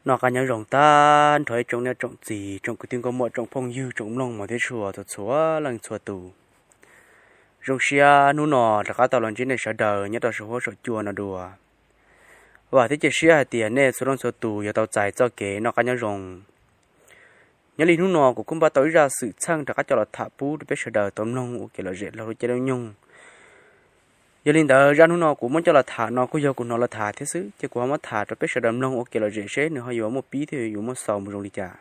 Noj qab nyob zoo tag nrho ib tsoom niam tsoom txiv, tsoom kwv tij nkauj muam, tsoom phooj ywg, tsoom mloog mos thiab tshua txhua txhua leej txhua tus. Zoo siab hnub no rov qab tau los ntsib nej sawv daws nyob rau saum huab saum cua no dua. Vam thiab cia siab hais tias nej txhua leej txhua tus yuav tau txais txoj kev noj qab nyob zoo. Nyob li hnub no kuv kuj npaj tau ib zaj xwm txheej rov qab coj los tham pub rau peb sawv daws tau mloog ua kev lom zem laug lub caij lub nyoog. Yog li ntawd zaj hnub no kuv muab coj los tham no kuj yog kuv hnov lawv tham thiab xwb, ces kuv ho muab tham rau peb sawv daws mloog ua kev lom zem seb nws ho yuav muaj pib thiab yuav muaj xaus mus zoo li cas.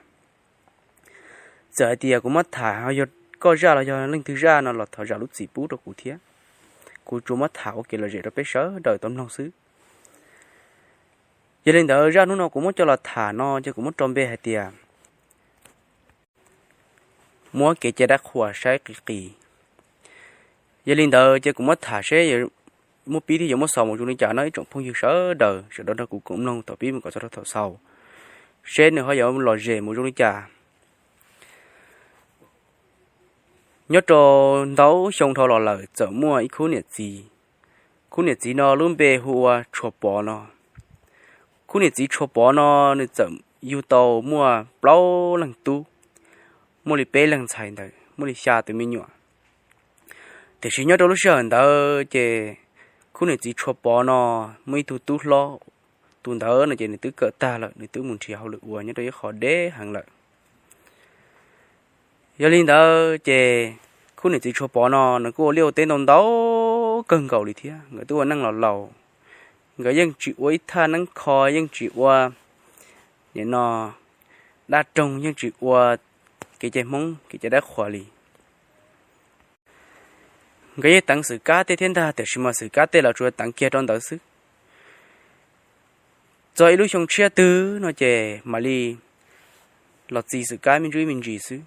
Txawm hais tias kuv muab tham ho yog koj zaj los yog leej twg zaj no los thov zam lub txim pub rau kuv thiab. Kuv tsuas muab tham ua kev lom zem rau peb sawv daws tau mloog xwb. Yog li ntawd zaj hnub no kuv muab coj los tham no ces kuv muab rau npe hais tias muab kev cai dab qhuas saib qis qis. Yog li ntawd ces kuv muab tham seb muaj pib thiab yuav muaj xaus mus zoo li cas no ib tsoom phooj ywg sawv daws sawv daws nrog kuv koom mloog thaum pib mus kom txog rau thaum xaus, seb nws ho yuav lom zem mus zoo li cas. Nyob rau ntau xyoo dhau los lawm txawm muaj ib khub niam txiv. Khub niam txiv no lub npe hu ua Tshuas Pov no. Khub niam txiv Tshuas Pov no nws txawm yug tau muaj plaub leeg tub, muaj li peb leeg ntxhais ntawd, muaj li xya tus me nyuam. Tiam sis nyob rau lub sij hawm ntawd ces khub niam txiv Tshuas Pov no muaj ib tug tub hlob, tus ntawd no ces nws twb kawm tag lawm, nws twb mus nrhiav hauj lwm ua nyob rau ib qho deb heev lawm. Yog li ntawd ces khub niam txiv Tshuas Pov no nws kuj ua liaj ua teb ntau ntau kawg nkaus li thiab, nkawd twb ua neej los laus, nkawd yeej tsis ua ib thaj neeb kho, yeej tsis ua nim no dab roog, yeej tsis ua kev cai Hmoob kev cai dab qhuas li. Nkawd yeej teev xwm kab tej thiab ntag, tiam sis mas xwm kab tej los tsuas teev kiag rau ntawd xwb. Txog ib lub xyoo tshiab twg no ces mam li los txi xwm kab me ntsuj me ntsis xwb.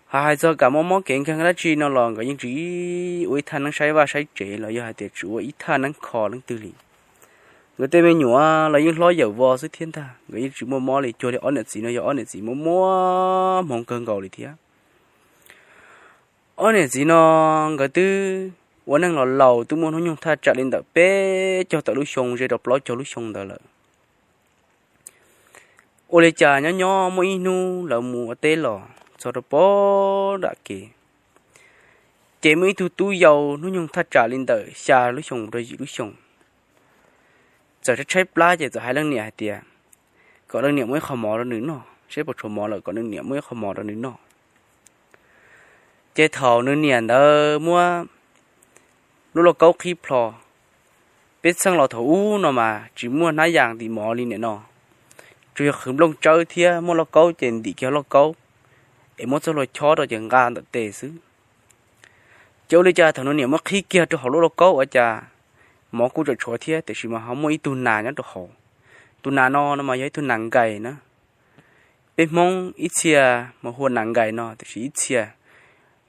Ho hais txog kam mob mob kev nkeeg dab tsi no los nkawd yeej tsis ua ib thaj neeb saib vaj saib tsev los yog hais tias tsis ua ib thaj neeb kho leej twg li. Nkawd tej me nyuam los yeej hlob yawm vos xwb thiab ntag, nkawd yeej tsis muaj mob li. Cuag li ob niam txiv no yog ob niam txiv muaj muaj hmoov kawg nkaus li thiab. Ob niam txiv no nkawd twb ua neej los laus, twb muaj hnub nyoog thaj tsam li ntawm peb caug tawm lub xyoo ze rau plaub caug lub xyoo ntawd lawm. Ua li cas nyob nyob muaj ib hnub lawv mus ua teb los txog rau pem nram kev, ces muaj ib tug tub yau hnub nyoog thaj tsam li ntawm xya lub xyoo mus rau yim lub xyoo, txawm tshaib tshaib plab ces txawm hais leej niam hais tias kom leej niam muab ib qho mov rau nws noj, seb puas tshuav mov lawm kom leej niam muab ib qho mov rau nws noj. Ces thaum nws niam ntawd muab lub lauj kaub qhib plho, peb txheej los thaum ub no mas tsis muaj hnab yas ntim mov li niam no, tsuas yog qhwv nplooj tsawb thiab muaj lauj kaub ces ntim kiag lauj kaub es muab txoj hlua chob rau ces nqa ntawm tes xwb. Ces ua li cas thaum nws niam muab qhib kiag rau hauv lub lauj kaub ua cas mov kuj tseem tshuav thiab, tiam sis mas ho muaj ib tug nas nyob rau hauv. Tus nas no no mas yog ib tug nas nkais na. Peb Hmoob ib txhia mas hu ua nas nkais no, tiam sis ib txhia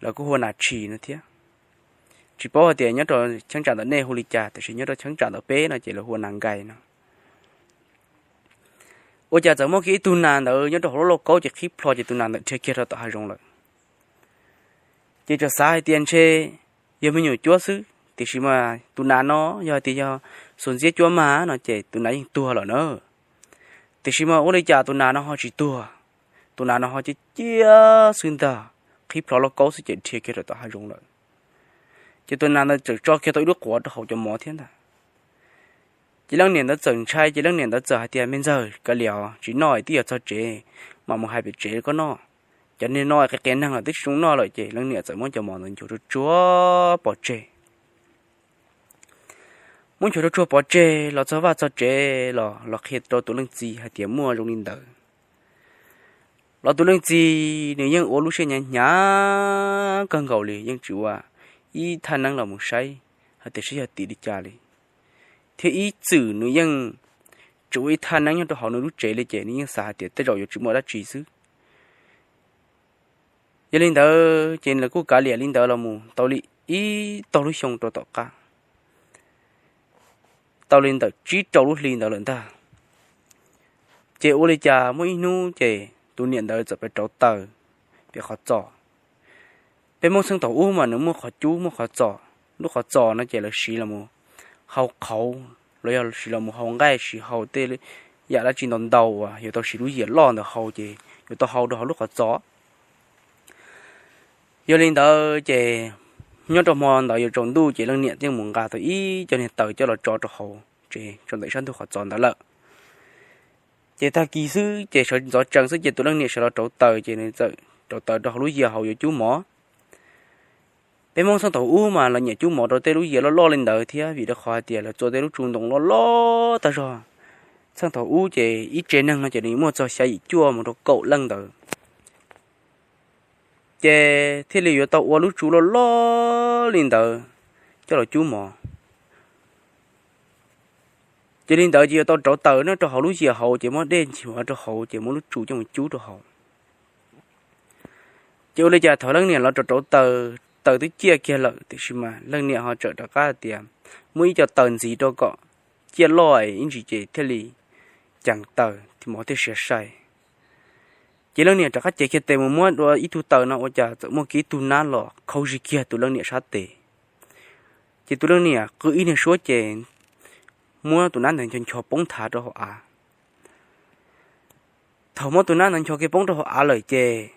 lawv kuj hu ua nas tshis no thiab. Tsis paub hais tias nyob rau cheeb tsam ntawm nej hu li cas, tiam sis nyob rau cheeb tsam ntawm peb no ces lawv hu ua nas nkais no. Ua cas txawm muaj kiag ib tug nas ntawd nyob rau hauv lub lauj kaub ces qhib plho ces tus nas ntawd dhia kiag rau tom hav zoov lawm. Ces txawm xav hais tias ntshe yog me nyuam cuab xwb, tiam sis mas tus nas no yog hais tias yog xuas ntxiab cuab mag no ces tus nas yeej tuag lawm na. Tiam sis mas ua li cas tus nas no ho tsis tuag, tus nas no ho ciaj ciaj xwb ntag, qhib plho lauj kaub xwb ces dhia kiag rau tom hav zoov lawm. Ces tus nas ntawd txawm tso kiag tau ib lub quav rau hauv cov mov thiab ntag. Ces leej niam ntawd txawm ntshai, ces leej niam ntawd txawm hais tias, me ntxawg, kav liam, tsis noj, twb yuav txog tsev, mam mus hais pem tsev koj noj. Cov niag no qias qias neeg lawm twb tsis zoo noj lawm. Ces leej niam txawm muab cov mov ntawd nchuav tsuag tsuag pov tseg. Muab nchuav tsuag tsuag pov tseg los txog vaj txog tsev los los qhia rau tus leej txiv hais tias muaj zoo li ntawd. Los tus leej txiv nws yeej ua lub siab hnyav hnyav kawg nkaus li, yeej tsis ua ib thaj neeb los mus saib hais tias saib yog tim li cas li. Thiab ib txwm nws yeej tsis ua ib thaj neeb nyob rau hauv nws lub tsev li, ces nws yeej xav hais tias tej zaum yuav tsis muaj dab tsi xwb. Yog li ntawd ces lawv kuj kav liam li ntawd los mus tau li ib tog lub xyoo rau tom qab, tau li ntawm tsib rau lub hli ntawd lawm ntag. Ces ua li cas muaj ib hnub ces tus niam ntawd txawm pes rauv taws pem qhov txos. Peb Hmoob txheej thaum ub mas nws muaj qhov cub muaj qhov txos, lub qhov txos no ces lawv siv los mus hau qhauv los yog siv los mus hau nqaij, siv hau tej yam dab tsi ntau ntau uas yuav tau siv lub yias loj ntawd haus ces yuav tau haus rau hauv lub qhov txos. Yog li ntawd ces nyob rau hmo ntawd yuav tsaus ntuj ces leej niam thiaj mus nqa tau ib co niag taws coj los tso rau hauv tsev tso ntawm sab ntug qhov txos ntawd lawm. Ces tag kis xwb ces sawv ntxov tsees xwb ces tus leej niam sawv los rauv taws ces nws txawm rauv taws rau hauv lub yias haus yuav cub mov. Peb Hmoob txheej thaum ub mas lawv nyiam cub mov rau tej lub yias loj loj li ntawd thiab vim rau qhov hais tias lawv txua tej lub tsu ntoo loj loj tag zog. Txheej thaum ub ces ib tsev neeg no ces nws muaj txog xya yim cuaj mus rau kaum leej ntawd, ces thiaj li yuav tau ua lub tsu loj loj li ntawd coj los cub mov. Ces li ntawd ces yuav tau rauv taws nyob rau hauv lub yias hauv ces muab dej nchuav rau hauv ces muab lub tsu coj mus cub rau hauv. Ces ua li cas thaum leej niam los rauv rauv taws, taws twb ciaj kiag lawm tiam sis mas leej niam ho txawm rov qab tias muab ib co taws ntxiv rau kom ciaj loj ib ntsis ces thiaj li ceev taws mov thiaj siav sai. Ces leej niam rov qab cev kiag tes mus muab dua ib tug taws no ua cas txawm muaj kiag ib tug nab los khaub zig kiag tus leej niam sab tes. Ces tus leej niam qw ib niag suab ces muab tus nab ntawd ncho ncho poob nthav rau hauv av. Thaum muab tus nab ntawd ncho kiag poob rau hauv av lawm ces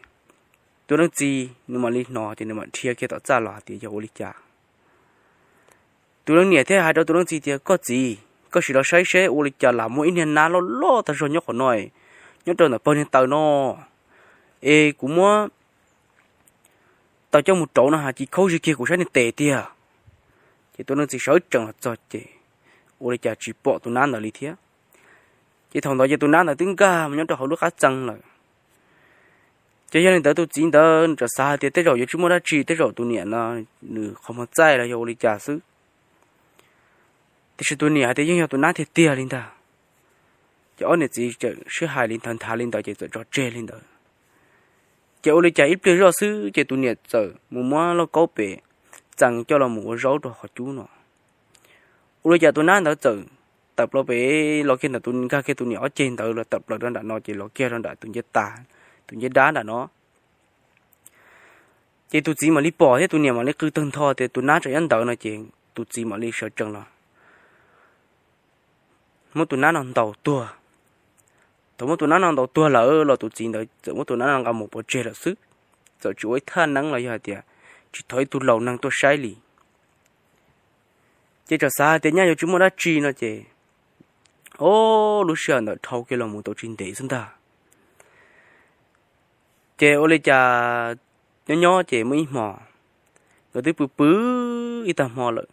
tus leej txiv nws mam li hnov ces nws mam dhia kiag tom txaj los hais tias yog ua li cas. Tus leej niam thiaj hais rau tus leej txiv tias koj txiv, koj sim los saib seb ua li cas lam muaj ib niag nab loj loj tag zog nyob qhov no, nyob rau ntawm pawg niag taws no, es kuv muab taws coj mus rauv no ha cis khaub zig kiag kuv sab niag tes tiag. Ces tus leej txiv sawv tsees los txog ces ua li cas tsis pom tus nab ntawd li thiab. Ces thaum ntawd ces tus nab ntawd twb nkag mus nyob rau hauv lub qab txee lawm. Ces yog li ntawd tus txiv ntawd nws txawm xav hais tias tej zaum yuav tsis muaj dab tsi, tej zaum tus niam no nws qhov muag txaij los yog ua li cas xwb. Tiam sis tus niam hais tias yeej yog tus nab tiag tiag li ntag. Ces ob niam txiv txawm sib hais li ntawd nthav li ntawd ces txawm tso tseg li ntawd. Ces ua li cas ib pliag zoj xwb ces tus niam txawm mus muab lauj kaub pem txee coj los mus ua zaub rau qhov cub no. Ua li cas tus nab ntawd txawm tawm plaws pem los kiag ntawm tus nkag kiag tus niam ob ceg ntawd los tawm plaws rau nram no ces los kiag rau nram tus ncej tas, tus ncej dab nram no. Ces tus txiv mam li pom thiab tus niam mam li qw tawg ntho tias tus nab tseem nyob ntawd no ces tus txiv mam li sawv tsees los muab tus nab no ntaus tuag. Thaum muab tus nab no ntaus tuag lawm los tus txiv ntawd txawm muab tus nab no nqa mus pov tseg lawm xwb, txawm tsis ua ib thaj neeb los yog hais tias tsis thov ib tug laus neeg tuaj saib li. Ces txawm xav hais tias nyaj yuav tsis muaj dab tsi no ces, o, lub sij hawm ntawd dhau kiag los mus tau tsis ntev xwb ntag. Ces ua li cas nyob nyob ces muaj ib hmo nkawd twb pw pw ib tag hmo lawm,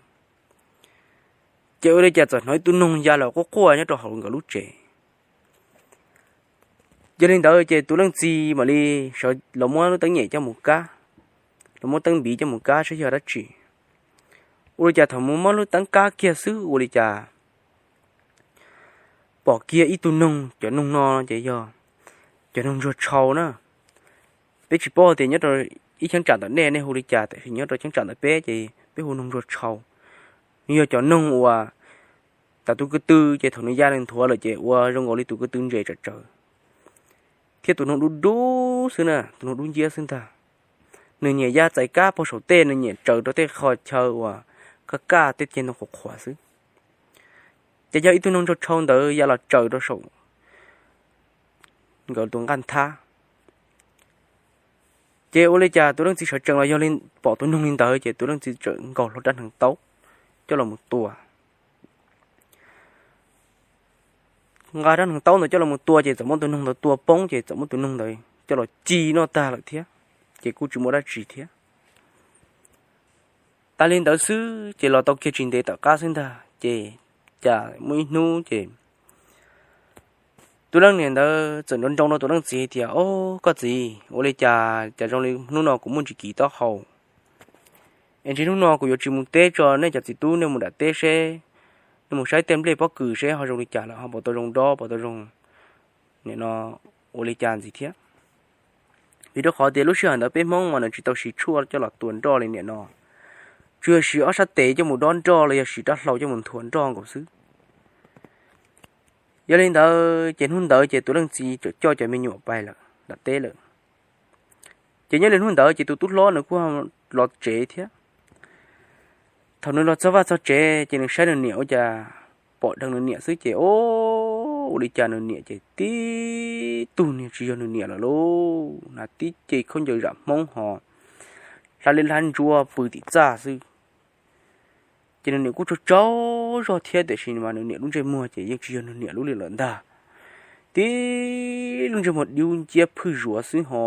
ces ua li cas txawm hnov ib tug noog ya los quaj quaj nyob rau hauv nkawd lub tsev. Yog li ntawd ces tus leej txiv mam li sawv los muab lub teeb nyem coj mus kab, los muab teeb npiv coj mus kab saib yog dab tsi. Ua li cas thaum mus muab lub teeb kab kiag xwb ua li cas pom kiag ib tug noog, cov noog no ces yog cov noog ntsuag tshau na. Peb tsis paub tias nyob rau ib cheeb tsam ntawm nej nej hu li cas, tiam sis nyob rau cheeb tsam ntawm peb ces peb hu noog ntsuag tshau. Nws yog cov noog uas tam tus ko tw ces thaum nws ya nws nthuav lawm ces ua zoo nkaus li tus ko tw ntses tsawv tsawv, thiab tus noog dub dub xwb na, tus noog dub nciab xwb ntag. Nws nyiam ya txais kab puag saum tej, nws nyiam tsaws rau tej qhov chaw uas kaj kaj tej ceg ntoo qhuav qhuav xwb. Ces yog ib tug noog ntsuag tshau ntawd ya los tsaws rau saum nkawd tus nqaj nthab. Ces ua li cas tus leej txiv sawv tsees los yog li pom tus noog li ntawd ces tus leej txiv txawm nkaus hlo rab hneev taub coj los mus tua. Nqa rab hneev taub ntawd coj los mus tua ces txawm muab tus noog ntawd tua poob ces txawm muab tus noog ntawd coj los ci noj tag lawm thiab, ces kuj tsis muaj dab tsi thiab. Tas li ntawd xwb ces los tau kiag tsis ntev tom qab xwb ntag ces cas muaj ib hnub ces tus leej niam ntawd txawm nroo nroo rau tus leej txiv tias, o, koj txiv, ua li cas cas zoo li hnub no kuv muaj ntsis kiv taub hau, es ntshe hnub no kuv yuav tsis mus teb tso, nej cov txiv tub nej mus nram teb seb, nej mus saib tej nplej pob kws seb ho zoo li cas lawm, ho puas tau zoo dob puas tau zoo, nim no ua li cas ntxiv thiab. Vim rau qhov tias lub sij hawm ntawd peb Hmoob mas nws tsis tau siv tshuaj coj los tua nroj li nim no, tsuas yog siv ob sab tes coj mus dob nroj los yog siv rab hlau coj mus nthuav nroj nkaus xwb. Yog li ntawd ces hnub ntawd ces tus leej txiv txawm coj cov me nyuam pais lawm nram teb lawm. Ces nyob li hnub ntawd ces tus tub hlob nws kuj los tsev thiab. Thaum nws los txog vaj txog tsev ces nws saib nws niam ua cas pom dheev nws niam xwb ces, o, ua li cas nws niam ces tib tug niag tsis yog nws niam lawm lauj. Hnav tib ce khaub ncaws zam Hmoob ho hlab liab hlab ntsuab pw tim txaj xwb. Ces nws niam kuj tsaug tsaug zog thiab tiam sis mas nws niam lub ntsej muag ces yeej tsis yog nws niam lub li lawm ntag. Tib lub ntsej muag diub nciab phwj zuav xwb ho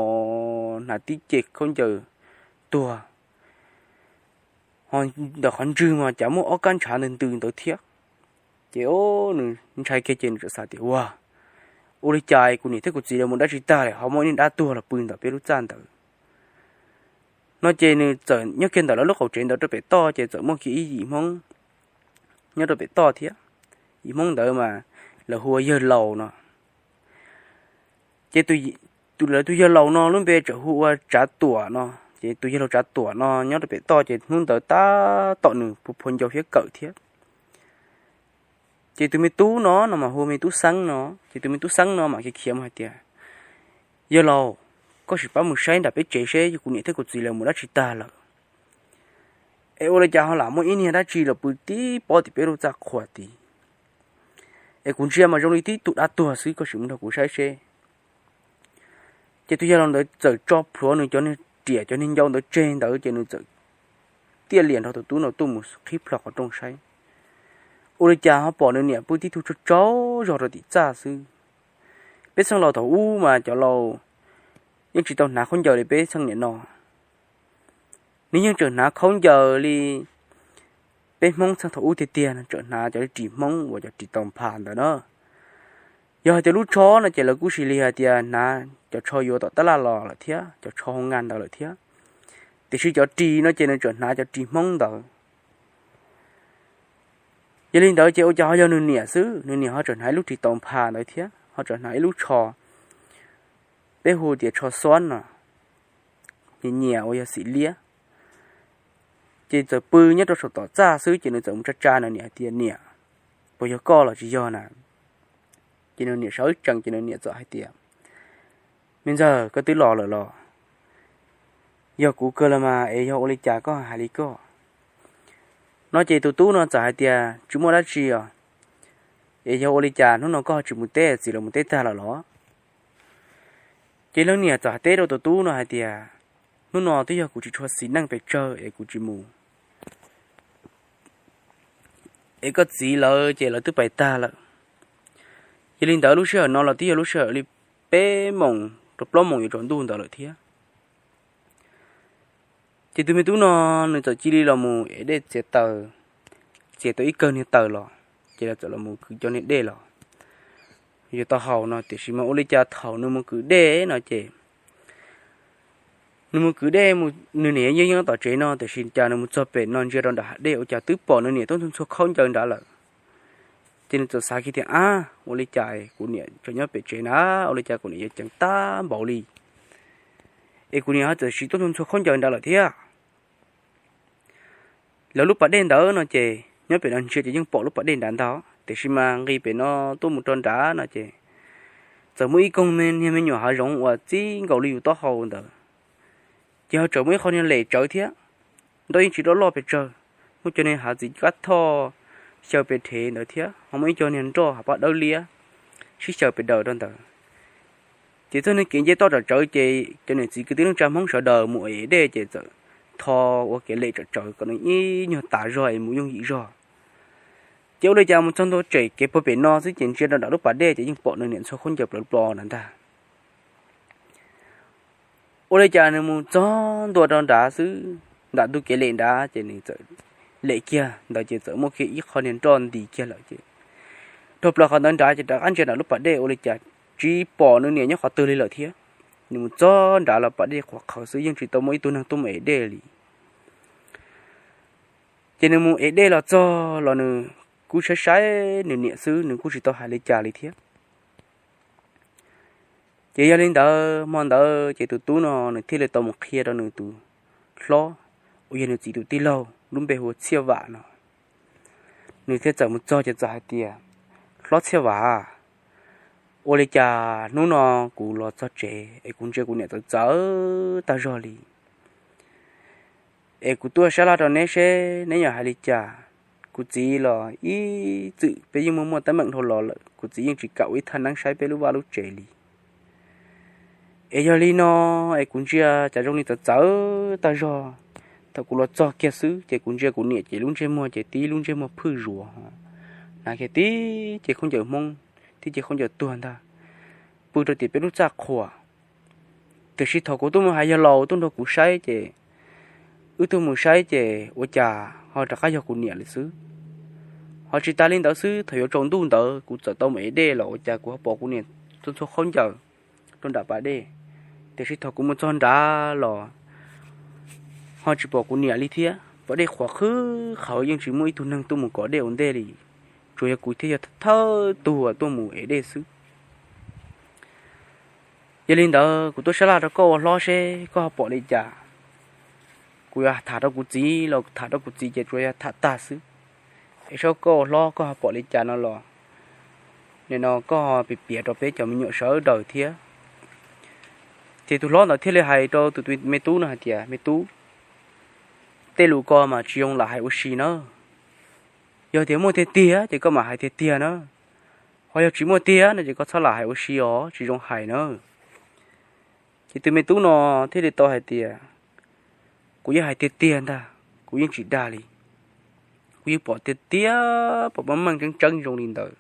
hnav tib ce khaub ncaws tuag, ho ntawm qhov ntswg mas cas muaj ob kab ntshav ntws ntws ntawd thiab. Ces nws ntshai kiag ces nws txawm xav tias, ua, ua li cas kuv niam thiab kuv txiv lawv mus dab tsi tag lawm ho muaj ib niag dab tuag los pw ntawm peb lub txaj ntawd no. Ces nws txawm nyob kiag ntawm lawv lub qaum tsev ntawd rau pem toj ces txawm muaj kiag ib yim Hmoob nyob rau pem toj thiab. Yim Hmoob ntawd mas lawv hu ua yawg laus no. Ces lawv tus yawg laus no lub npe tseem hu ua Tsav Tuam no. Ces tus yawg laus Tsav Tuam no nyob rau pem toj ces hnub ntawd tab tom nws phua phua ncau hiab kawm thiab. Ces tus me tub no no mas hu ua me tub Xeeb no. Ces tus me tub Xeeb no mas khiav khiav mus hais tias, yawg laus, koj sim pab mus saib nram peb tsev seb kuv niam thiab kuv txiv lawv mus dab tsi tag lawm. Es ua li cas ho lam muaj ib niag dab tsi los pw tib pob tim peb lub txaj qhua tid. Es kuv ntsia mas zoo li tib tug dab tuag xwb, koj sim mus nrog kuv saib seb. Ces tus yawg laus ntawd txawm tso plhuav nws cov niag riam cov niag ncau ntawd tseg ntawd ces nws txawm tiaj lias nrog tus tub no tuaj mus qhib plho qhov rooj saib. Ua li cas ho pom nws niam pw tib tug tsaug tsaug zog rau tim txaj xwb. Peb txheej laus thaum ub mas cov laus yeej tsis tau hnav khaub ncaws li peb txheej niam no. Nws yeej tseem hnav khaub ncaws li peb Hmoob txheej thaum ub tiag tiag no, tseem hnav cov ris Hmoob uas cov ris tau nphas ntawd na. Yog hais tias lub tsho no ces lawv kuj sis li hais tias hnav cov tsho yuav tom tab laj los lawm thiab, cov tsho hoo nga ntawd lawm thiab. Tiam sis cov ris no ces nws tseem hnav cov ris Hmoob ntawd. Yog li ntawd ces ua cas ho yog nws niam xwb, nws niam ho tseem hnav ib lub ris tau nphas ntawd thiab ho tseem hnav ib lub tsho, peb hu tias tsho xuab no, nyias nyias uas yog xim liab. Ces txawm pw nyob rau saum tom txaj xwb ces nws txawm mus tsa tsa nws niam hais tias, niam, puas yog koj los tsis yog na? Ces nws niam sawv tsees ces nws niam txawm hais tias, me ntxawg, koj twb los lawm los? Yog kuv kawg los mas es yog ua li cas koj hais li koj no? Ces tus tub no txawm hais tias, tsis muaj dab tsi os, es yog ua li cas hnub no koj tsis mus teb, txiv lawv mus teb tag lawm los? Ces leej niam txawm hais teb rau tus tub no hais tias, hnub no twb yog kuv tsis tshua xis neej pes tsawg es kuv tsis mus, es koj txiv lawv ces lawv twb pais tag lawm. Yog li ntawd lub sij hawm no los twb yog lub sij hawm li peb moos rau plaub moos yuav tsaus ntuj ntawd lawm thiab. Ces tus me tub no nws txawm cia li los mus ev dej txiav taws, txiav tau ib kawg niag taws los, ces lawv txawm los mus kwv cov niag dej los yuav tau haus no. Tiam sis mas ua li cas thaum nws mus kwv dej no ces nws mus kwv dej, nws niam yeej nyob tom tsev no, tiam sis cas nws mus txog pem no ntsia rau nram hav dej ua cas twb pom nws niam tuaj ntxhua ntxhua khaub ncaws nrad lawm. Ces nws txawm xav kiag tias, ab, ua li cas kuv niam tseem nyob pem tsev na, ua li cas kuv niam yuav ceev tag npaum li, es kuv niam ho txawm sim tuaj ntxhua ntxhua khaub ncaws nrad lawm thiab. Lawv lub pas dej ntawd no ces nyob pem no ntsia ces yeej pom lub pas dej nrad ntag, tiam sis mas nqis pem no tuaj mus rau nrad no ces txawm muaj ib koog niag me nyuam hav zoov uas txib nkaus li yus taub hau ntawd, ces ho tseem muaj ib qho niag lem tsawv thiab, nroj yeej tsis loj loj pes tsawg, muaj cov niag hav txiv kab thoj xyaw pes rhev ntawd thiab ho muaj ib co niag nroj hav paj dawb liab sib xyaw pes daws rau ntawd. Ces txoj niag kev nce toj tsawv tsawv ces cov niam txiv kwv tij neej tsa Hmoob sawv daws mus ev dej ces txawm tho ua kev lem tsawv tsawv kom nws ib nyuag tas zog es mus yooj yim zog. Ces ua li cas mus txog ntua tsem kev puag pem no xwb ces ntsia rau nram lub pas dej ces yeej pom nws niam ntxhua khaub ncaws plawv plo na ntag. Ua li cas nws mus txog ntua rau nrad xwb, nram ntug kev lem nrad ces nws txawm lem kiag ntawd ces txawm muaj kiag ib qho niag nroj nti kiag lawm ces dhau plaws qhov ntawd nrad ces rov qab ntsia nram lub pas dej ua li cas tsis pom nws niam nyob qhov twg li lawm thiab. Nws mus txog nrad los pas dej qhuav qhawv xwb, yeej tsis tau muaj ib tug neeg tuaj mus ev dej li. Ces nws mus ev dej los txog los nws kuj saib saib nws niam xwb, nws kuj tsis tau hais li cas li thiab. Ces yog li ntawd hmo ntawd ces tus tub no nws thiaj li tau mus qhia rau nws tus hlob uas yog nws txiv tus tij laug lub npe hu ua Txhiaj Vam no. Nws thiaj txawm mus txog ces txawm hais tias, hlob Txhiaj Vam, ua li cas hnub no kuv los txog tsev es kuv ntsia kuv niam txawv txawv tag zog li, es kuv tuaj sab laj rau neb seb neb yuav hais li cas. kuv txiv los ib txwm peb yeej muaj muaj teeb meem dhau los lawm, kuv txiv yeej tsis kam ua ib thaj neeb saib peb lub vaj lub tsev li. Es yog li no, es kuv ntsia cas zoo li txawv txawv tag zog. Thaum kuv los txog kiag xwb ces kuv ntsia kuv niam ces lub ntsej muag ces tib lub ntsej muag phwj zuav, hnav kiag tib ce khaub ncaws Hmoob, tib ce khaub ncaws tuag ntag, pw rau tim peb lub txaj qhua. Tiam sis thaum kuv tuaj mus hais yawg laus tuaj nrog kuv saib ces, wb tuaj mus saib ces ua cas ho rov qab yog kuv niam lawm xwb. Ho tsis tas li ntawd xwb, thaum yuav tsaus ntuj ntawd kuv txawm tau mus ev dej los ua cas kuv ho pom kuv niam txhua txhua khaub ncaws rau nram pas dej. Tiam sis thaum kuv mus txog nrad los ho tsis pom kuv niam li thiab. Pas dej qhuav qhwv qhawv, yeej tsis muaj ib tug neeg tuaj mus kov dej ua ntej li, tsuas yog kuv thiaj yog thawj tug tuaj mus ev dej xwb. Yog li ntawd kuv tuaj sab laj rau koj ua hlob seb koj ho pom li cas. Kuv yuav tham rau kuv txiv los tham rau kuv txiv ces tsuas yog tham tag xwb. Es saib koj ua hlob koj ho pom li cas no los, nim no koj ho piav piav rau peb cov me nyuam sawv daws thiab. Ces tus hlob ntawd thiaj li hais rau tus me tub no hais tias, me tub, tej lus ko mas tsis zoo lam hais ua si na. Yog tias muaj tiag tiag ces koj mam hais tiag tiag na. Ho yog tsis muaj tiag no ces koj txhob lam hais ua si os, tsis zoo hais na. Ces tus me tub no thiaj li tau hais tias, kuv yeej hais tiag tiag ntag, kuv yeej tsis dag li. Kuv yeej pom tiag tiag, pom meej meej tseeb tseeb zoo li ntawd.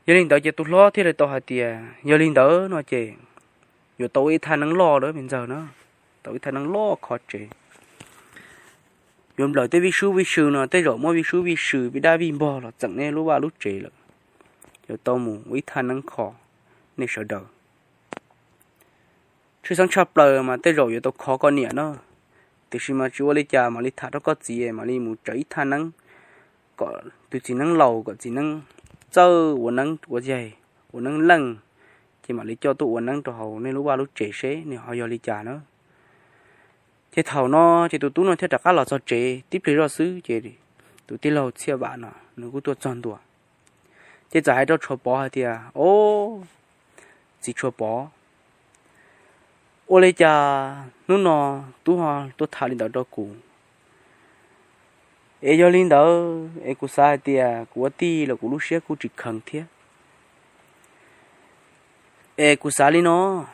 Yog li ntawd ces tus hlob thiaj li tau hais tias, yog li ntawd no ces yuav tau ua ib thaj neeb loj lawm me ntxawg na, tau ib thaj neeb loj kho tsev. Yuav nplawm tej vij sub vij sw no, tej zaum muaj vij sub vij sw vij dab vij npog los txeem nej lub vaj lub tsev lawm. Yuav tau mus ua ib thaj neeb kho nej sawv daws. Tshwj xeeb tshaj plaws mas tej zaum yuav tau kho koj niam na. Tiam sis mas tsis ua li cas, mam li tham rau koj txiv, mam li mus tsawv ib thaj neeb kom tus txiv neeb laus, kom txiv neeb txawj ua neeb ua yaig, ua neeb leej, ces mam li coj tuaj ua neeb rau hauv nej lub vaj lub tsev seb nws ho yog li cas na. Ces thaum no ces tus tub no thiaj rov qab los txog tsev tib pliag zoj xwb ces tus tij laug Txhiaj Vam no nws kuj tuaj txog ntua. Ces txawm hais rau Tshuav Pov hais tias, o, txiv Tshuav Pov, ua li cas hnub no tub ho tuaj tham li ntawd rau kuv? Es yog li ntawd es kuv xav hais tias kuv ua tij los kuv lub siab kuj tsis kheev thiab. Es kuv xav li no,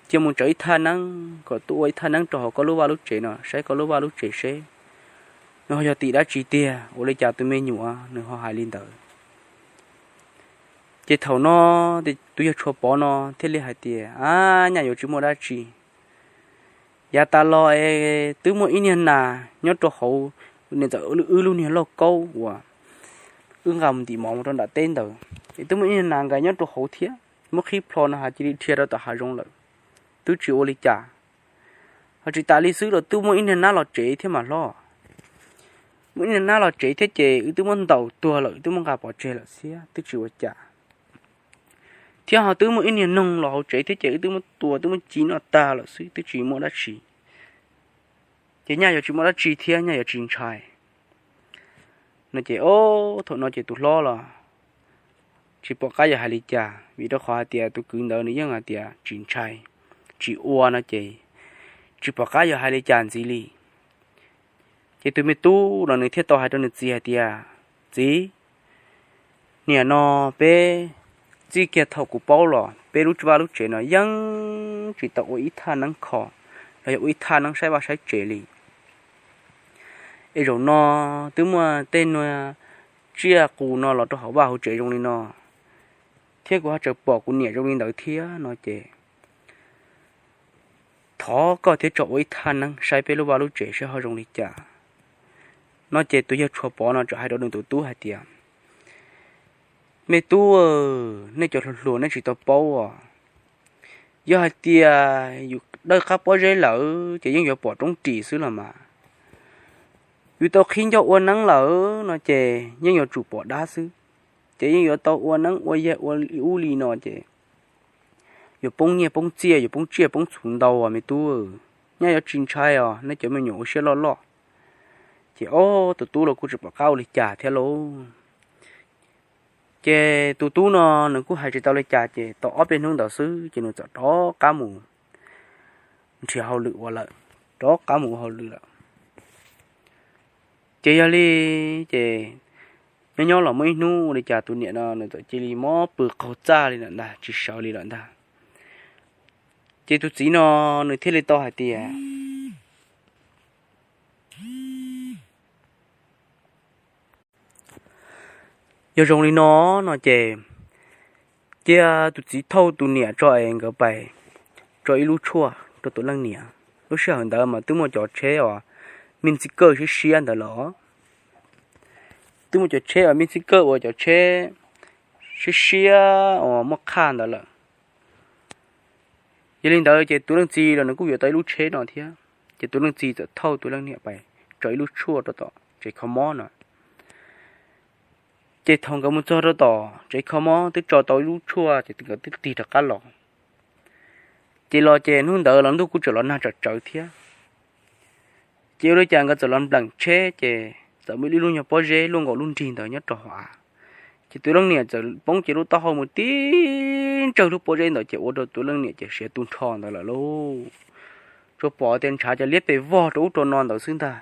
cia mus tsawv ib thaj neeb kom tuaj ua ib thaj neeb rau hauv koj lub vaj lub tsev no, saib koj lub vaj lub tsev seb nws ho yog tim dab tsi tiag, ua li cas tus me nyuam nws ho hais li ntawd. Ces thaum no tus yawg Tshuav Pov no thiaj li hais tias, a, nyaj yuav tsis muaj dab tsi. Yav tas los es twb muaj ib niag nas nyob rau hauv, niam ntxawm wb lub niag lauj kaub uas wb nqa mus ntim mov mus rau nram teb ntawd, es twb muaj ib niag nas nkais nyob rau hauv thiab, muab qhib plho no has cia li dhia rau tom hav zoov lawm, twb tsis ua li cas. Ho tsis tas li xwb los twb muaj ib niag nab los tsev thiab mas hlob. Muaj ib niag nab los tsev thiab ces wb twb muab ntaus tuag lawm, twb muab nqa pov tseg lawm xwb, twb tsis ua cas. Thiab ho twb muaj ib niag noog los hauv tsev thiab ces wb twb muab tua, twb muab ci noj tag lawm xwb, twb tsis muaj dab tsi. Ces nyaj yuav tsis muaj dab tsi thiab, nyaj yuav tsis ntshai. No ces, o, thaum no ces tus hlob los tsis pom qab yuav hais li cas, vim rau qhov hais tias tus kwv ntawd nws yeej hais tias tsis ntshai, tsis ua no ces tsis pom qab yuav hais li cas ntxiv li. Ces tus me tub los nws thiaj tau hais rau nws txiv hais tias, txiv, nim no peb txij kiag thaum kuv paub los peb lub vaj lub tsev no yeej tsis tau ua ib thaj neeb kho los yog ua ib thaj neeb saib vaj saib tsev li. Es zaum no twb muaj tej niag tsiaj qus no los rau hauv vaj hauv tsev zoo li no, thiab kuv ho tseem pom kuv niam zoo li ntawd thiab no ces thov koj thiab tso ua ib thaj neeb saib peb lub vaj lub tsev saib ho zoo li cas. No ces tus yawg Tshuav Pov no txawm hais rau nws tus tub hais tias, me tub, nej cov hluas hluas nej tsis tau paub os. Yog hais tias yus dawj qab pob zeb lawm ces yeej yuav pom roob ris xwb los mas. Yus tau qhib ncauj ua neeb lawm no ces yeej yuav tsum pom dab xwb. Ces yeej yuav tau ua neeb ua yaig ua ub li no ces yuav poob nyiaj poob txiaj, yuav poob tsiaj poob txhu ntau as me tub. Nyaj yuav tsis ntshai os, nej cov me nyuam ua siab loj loj. Ces ob tus tub los kuj tsis pom qab ua li cas thiab lauj. Ces tus tub no nws kuj hais tsis tau li cas ces tau ob peb hnub ntawd xwb ces nws txawm rov qab mus nrhiav hauj lwm ua lawm, rov qab mus ua hauj lwm lawm. Ces yog li ces nyob nyob los muaj ib hnub ua li cas tus niam no nws txawm cia li mob pw qaug txaj li lawm ntag, tsis sawv li lawm ntag. Ces tus txiv no nws thiaj li tau hais tias, yog zoo li no no ces cia tus txiv thauj tus niam tso es nkawd pais tso ib lub tshuaj rau tus leej niam. Lub sij hawm ntawd mas twb muaj cov tsheb uas me ntxi kawj siab siab ntawd los, twb muaj cov tsheb uas me ntxi kawj uas cov tsheb siab siab uas muaj qhaj ntawd lawm. Yog li ntawd ces tus leej txiv los nws kuj yuav tau ib lub tsheb no thiab, ces tus leej txiv txawm thauj tus leej niam pais tso ib lub tshuaj rau tom tsev kho mob no. Ces thaum nkawd mus txog rau tom tsev kho mob twb tso tau ib lub tshuaj ces nkawd twb tig rov qab los. Ces los ces hnub ntawd los ntuj kuj tseem los nag tsam tsawv thiab. Ces ua li cas nkawd txawm los npleem tsheb ces txawm muaj ib lub nyuag pob zeb luaj nkaus lub nrig ntawd nyob rau hauv av. Ces tus leej niam txawm poob cev lub taub hau mus tib ntsawg lub pob zeb ntawd ces ua rau tus leej niam ces siav tu nrho ntawd lawm lauj. Tsuas pom tias ntshav cov liab pes vog rau ub rau no ntawd xwb ntag.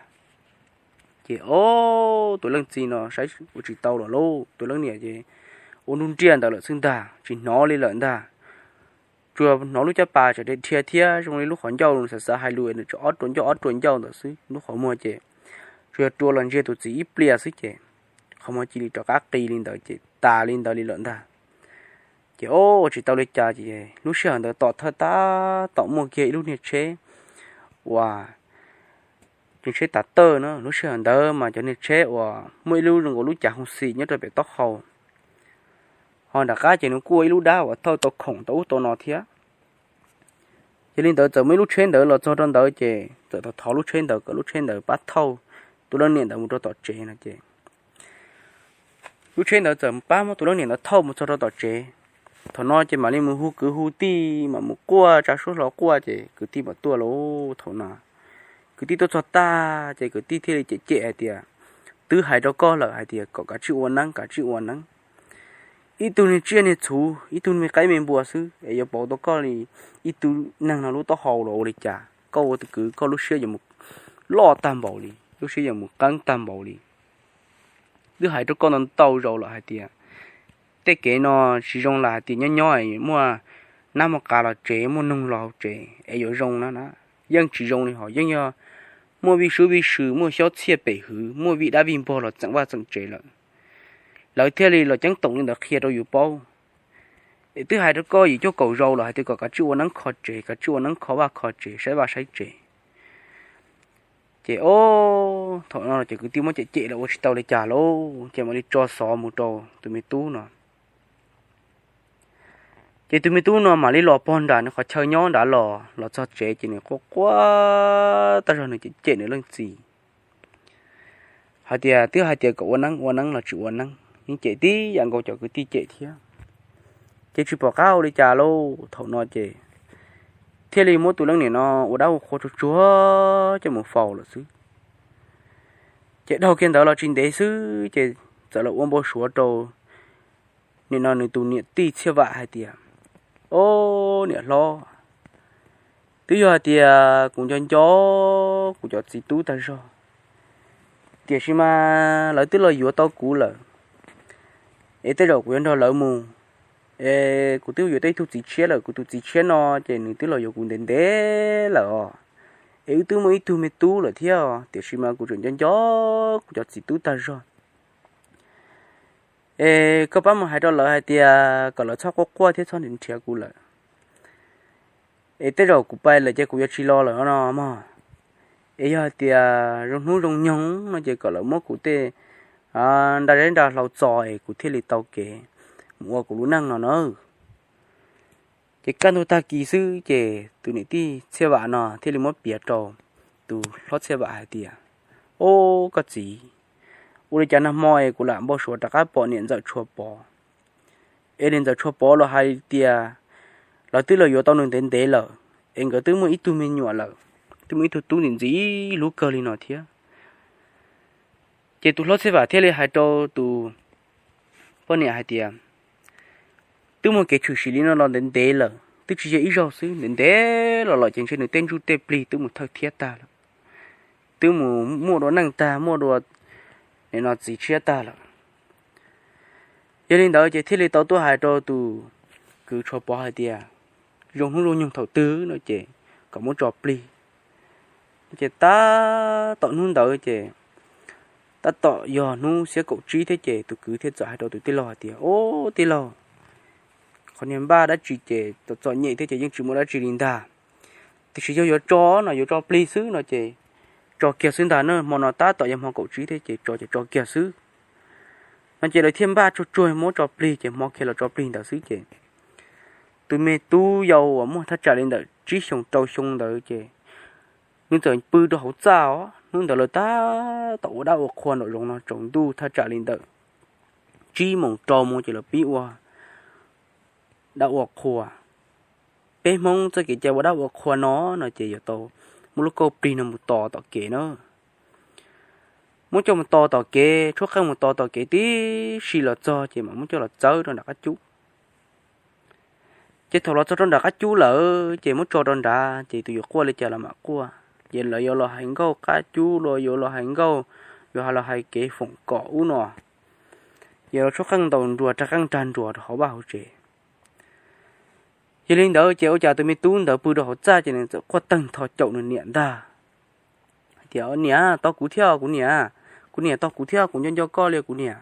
Ces o, tus leej txiv no saib ua tsis tau los lauj, tus leej niam ces ua nruj nriaj ntawd lawm xwb ntag, tsis hnov li lawm ntag. Tsuas hnov lub caj pas tseem dhia thiab zoo li lub qhov ncauj xav xav hais lus nws tseem ob rua ncauj ob rua ncauj ntawd xwb, lub qhov muag ces tsuas yog rua los ntsia tus txiv ib pliag xwb ces qhov muag cia li rov qab qis li ntawd ces tas li ntawd li lawm ntag. Ces o, ua tsis tau li cas ces lub sij hawm ntawd tom thawj tab tom muaj kiag ib lub niag tsheb uas tsheb tav tawj na, lub sij hawm ntawd mas cov niag tsheb uas muaj ib lub zoo nkaus lub cav hoo xim nyob rau pem taub hau, ho nram qab ces nws kuj ua ib lub dab uas thauj tau khoom tau ub tau no thiab. Yog li ntawd txawm muaj ib lub tsheb ntawd los txog rau ntawd ces txawm thov thov lub tsheb ntawd kom lub tsheb ntawd pab thauj tus leej niam ntawd mus rau tom tsev no ces lub tsheb ntawd txawm pab muab tus leej niam ntawd thauj mus txog rau tom tsev. Thaum no ces mam li mus hu kwv hu tij mam mus quaj tsa suab hlo quaj ces kwv tij mam tuaj lauj. Thaum no kwv tij tuaj txog tag ces kwv tij thiaj li cem cem hais tias, twb hais rau koj lawm hais tias kom kav tsij ua neeb, kav tsij ua neeb. Ib tug niag tsiaj niag txhu, ib tug me qaib me npua xwb es yuav pauv tau koj li ib tug neeg no lub taub hau los ua li cas? Koj ua tus kwv koj lub siab yuav mus loj tag npaum li, lub siab yuav mus qeeb tag npaum li. Twb hais rau koj ntau ntau zaus lawm hais tias tej kev no tsis zoo, lam hais tias nyob nyob muaj nab muaj qav los tsev, muaj noog los hauv tsev es yuav zoo na na. Yeej tsis zoo li hos, yeej yog muaj vij sub vij sw, muaj xyob txhiaj pem hwv, muaj vij dab vij npog los txeem vaj txeem tsev lawm, lawv thiaj li los ceeb toom li ntawd qhia rau yus paub. Es twb hais rau koj yim cuaj kaum zaus lawm hais tias kom kav tsij ua neeb kho tsev, kav tsij ua neeb kho vaj kho tsev, saib vaj saib tsev. Ces o, thaum no ces kwv tij muab cem cem los ua tsis tau li cas lauj, ces mam li tso xov mus rau tus me tub no. Ces tus me tub no mam li los pog nram nws qhov chaw nyob nrad los, los txog tsev ces nws quaj quaj tag zog, nws cem cem nws leej txiv hais tias twb hais tias kom ua neeb ua neeb los tsis ua neeb, yeej cem tib yam nkaus cov kwv tij cem thiab. Ces tsis pom qab ua li cas lauj, thaum no ces thiaj li muab tus leej niam no ua dab ua qhua tsuag tsuag coj mus faus lawm xwb. Ces dhau kiag ntawd los tsis ntev xwb ces txawm los ua npau suav rau nim no nws tus niam tij Txhiaj Vam hais tias, o, niam hlob, twb yog hais tias kuv nco nco kuv cov txiv tub tag zog, tiam sis mas lawv twb los yuav tau kuv lawm, es tej zaum kuv yuav nrog lawv mus. Es kuv twb yuav tau ib tug txiv tshiab lawm, kuv tus txiv tshiab no ces nws twb los yuav kuv ntev ntev lawm os. Es wb twb muaj ib tug me tub lawm thiab, tiam sis mas kuv tseem nco nco kuv cov txiv tub tag zog. Es koj pab mus hais rau lawv hais tias kom lawv txhob quaj quaj thiab txhob nrhiav kuv lawm. Es tej zaum kuv pais lawm ces kuv yuav tsis los lawm no mog. Es yog hais tias zoo hnub zoo nyoog no ces kom lawv muab kuv tej nra zeb nra hlau txo es kuv thiaj li tau kev mus ua kuv lub neej no na. Ces kaj ntug tag kis xwb ces tus niam tij Txhiaj Vam no thiaj li muab piav rau tus hlob Txhiaj Vam hais tias, o, koj txiv, ua li cas nag hmo es kuv lam npau suav rov qab pom niam ntxawm Tshua Pov. Es niam ntxawm Tshua Pov los hais tias lawv twb los yuav tau nws ntev ntev lawm, es nkawd twb muaj ib tug me nyuam lawm, twb muaj ib tug tub ntxim ntxim hlub kawg li no thiab. Ces tus hlob Txhiaj Vam thiaj li hais rau tus poj niam hais tias, twb muaj kev tshwm sim li no los ntev ntev lawm, twb tsis yog ib zaug xwb, ntev ntev los los ces ntshe nws tej ntsuj tej plig twb mus thawj thiab tag lawm, twb mus muaj dua neej tag, muaj dua no txiv tshiab tag lawm. Yog li ntawd ces thiaj li tau tuaj hais rau tus kwv Tshuav Pov hais tias zoo hnub zoo nyoog thaum twg no ces kom muab tso plig. Ces tab tom hnub ntawd ces tab tom yog hnub xiab kaum tsib thiab ces tus kwv thiaj txawm hais rau tus tij laug hais tias, Ob, tij laug, qhov niag npaj dab tsi ces txom txom nyem thiab ces yeej tsis muaj dab tsi li ntag. Tiam sis yog yuav tso no yuav tso plig xwb no ces tso kiag xwb ntag na, hmo no tab tom yog hmo kaum tsib thiab ces tso ces tso kiag xwb. No ces lawv thiaj npaj tsuag tsuag muab tso plig ces hmo kiag los tso plig ntawd xwb ces tus me tub yau uas muaj thaj tsam li ntawm tsib xyoos rau xyoo ntawd ces nws txawm pw rau hauv txaj os. Hnub ntawd lawv tab tom ua dab ua qhua nraum zoov no, tsaus ntuj thaj tsam li ntawm tsib moos rau moos ces lawv pib ua dab ua qhua. Peb Hmoob txoj kev cai ua dab ua qhua no, no ces yuav tau muab lub kauj plig no mus tos tom kev na. Muab coj mus tos tom kev, tshuab qeej mus tos tom kev tib si los txog ces mam muab coj los txawb rau nram qab cub. Ces thaum los txog rau nram qab cub lawm ces muab tso rau nrad ces tus yuav quaj li cas los mam quaj. Ces lawv yuav los hais nkauj qab cub los yuav los hais nkauj, yuav los hais kev foom kom ub no, yuav los tshuab qeej ntaus nruas rag qeej rag nruas rau hauv vaj hauv tsev. Yog li ntawd ces ua cas tus me tub ntawd pw rau hauv txaj ces nws txawm quaj tawg ntho caum nws niam ntag. Hais tias, Niam, tos kuv thiab kuv niam, kuv niam tos kuv thiab, kuv nco nco koj li kuv niam.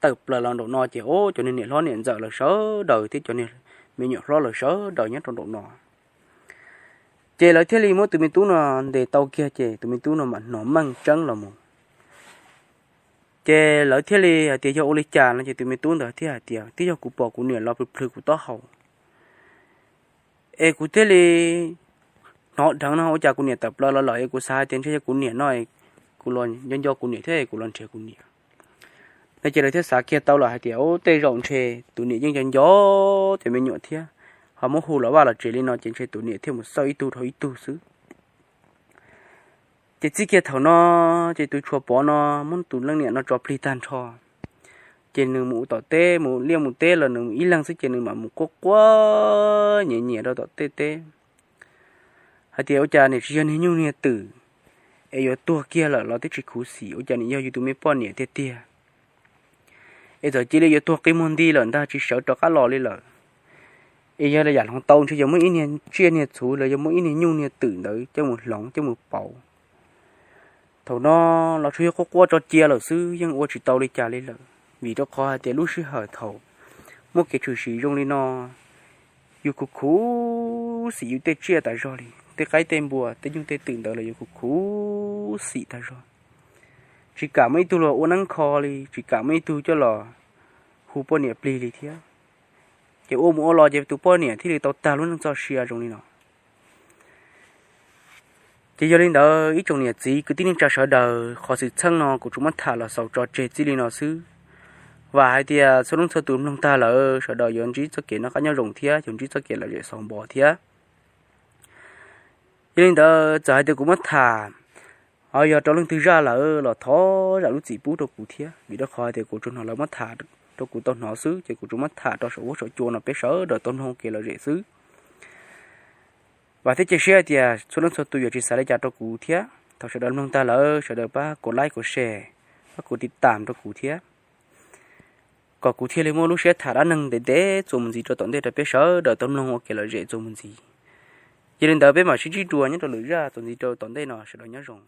Tawm plaws los nraum no ces o, cov niag niam hlob niam ntxawm lawv sawv daws thiab cov niag me nyuam hlob lawv sawv daws nyob rau nraum no. Ces lawv thiaj li muab tus me tub no ntes tau kiag ces tus me tub no mam hnov meej tseeb los mus. Ces lawv thiaj li hais tias yog ua li cas no ces tus me tub ntawd thiaj hais tias, Twb yog kuv pom kuv niam los plhws plhws kuv taub hau es kuv thiaj li hnov dheev no ua cas kuv niam tawm plaws los lawm es kuv xav hais tias ntshe yog kuv niam no, kuv los nco nco kuv niam thiab kuv los nrhiav kuv niam. No ces lawv thiaj xav kiag tau lawm hais tias, Ub, tej zaum ntshe tus niam yeej nco nco cov me nyuam thiab, ho muab hu los vaj los tsev li no ces ntshe tus niam thiaj mus xauj ib tug dhau ib tug xwb. Ces txij kiag thaum no ces tus Tshuav Pov no muab tus leej niam no tso plig tag nrho. Ces nws mus tom teb, mus liaj mus teb los nws mus ib leeg xwb ces nws mam mus quaj quaj nyiav nyiav rau tom tej teb hais tias, Ua cas niam tsis yog niag nyuj niag twm es yuav tuag kiag lawm los twb tsis khuv xim, ua cas niam yog yus tus me poj niam tiag tiag es txawm cia li yuav tuag qi muag nti lawm ntag tsis sawv rov qab los li lawm. Es yog yam hloov tau ntshe yuav muaj ib niag tsiaj niag txhu los yuav muaj ib niag nyuj niag twm ntawd coj mus hloov coj mus pauv. Thaum no los tsuas yog quaj quaj tso cia lawm xwb, yeej ua tsis tau li cas li lawm, vim rau qhov hais tias lub sij hawm thaum muaj kev tshwm sim zoo li no, yus khuv khuv xim yus tej tsiaj tas zog li, tej qaib tej npua tej nyuj tej twm ntawd los yus khuv khuv xim tas zog. Tsis kam muaj ib tug los ua neeb kho li, tsis kam muaj ib tug coj los hu poj niam plig li thiab. Ces ua mus ua los ces tus poj niam thiaj li tau tag lub neej txoj sia zoo li no. Ces yog li ntawd ib tsoom niam txiv kwv tij neej tsa sawv daws, qhov xwm txheej no kuv tsuas muab tham los xaus tso tseg txij li no xwb. Vam hais tias txhua leej txhua tus mloog tag lawm sawv daws yuav ntsib txoj kev noj qab nyob zoo thiab yuav ntsib txoj kev lom zem xaus npo thiab. Yog li ntawd txawm hais tias kuv muab tham ho yog rau leej twg zaj lawm los thov zam lub txim pub rau kuv thiab, vim rau qhov hais tias kuv tsuas hnov lawv muab tham rau kuv tau hnov xwb ces kuv tsuas muab tham rau saum huab saum cua no peb sawv daws tau mloog kev lom zem xwb. Vam thiab cia siab hais tias txhua leej txhua tus yuav tsis xav li cas rau kuv thiab. Thaum sawv daws mloog tag lawm sawv daws pab kuv like kuv share, pab kuv tiv tam rau kuv thiab, kom kuv thiaj li muaj lub siab tham dab neeg ntev ntev txuas mus ntxiv rau tom ntej rau peb sawv daws tau mloog ua kev lom zem txuas mus ntxiv. Yog li ntawd peb mam sib ntsib dua nyob rau lwm zaj txuas ntxiv rau tom ntej no, sawv daws nyob zoo.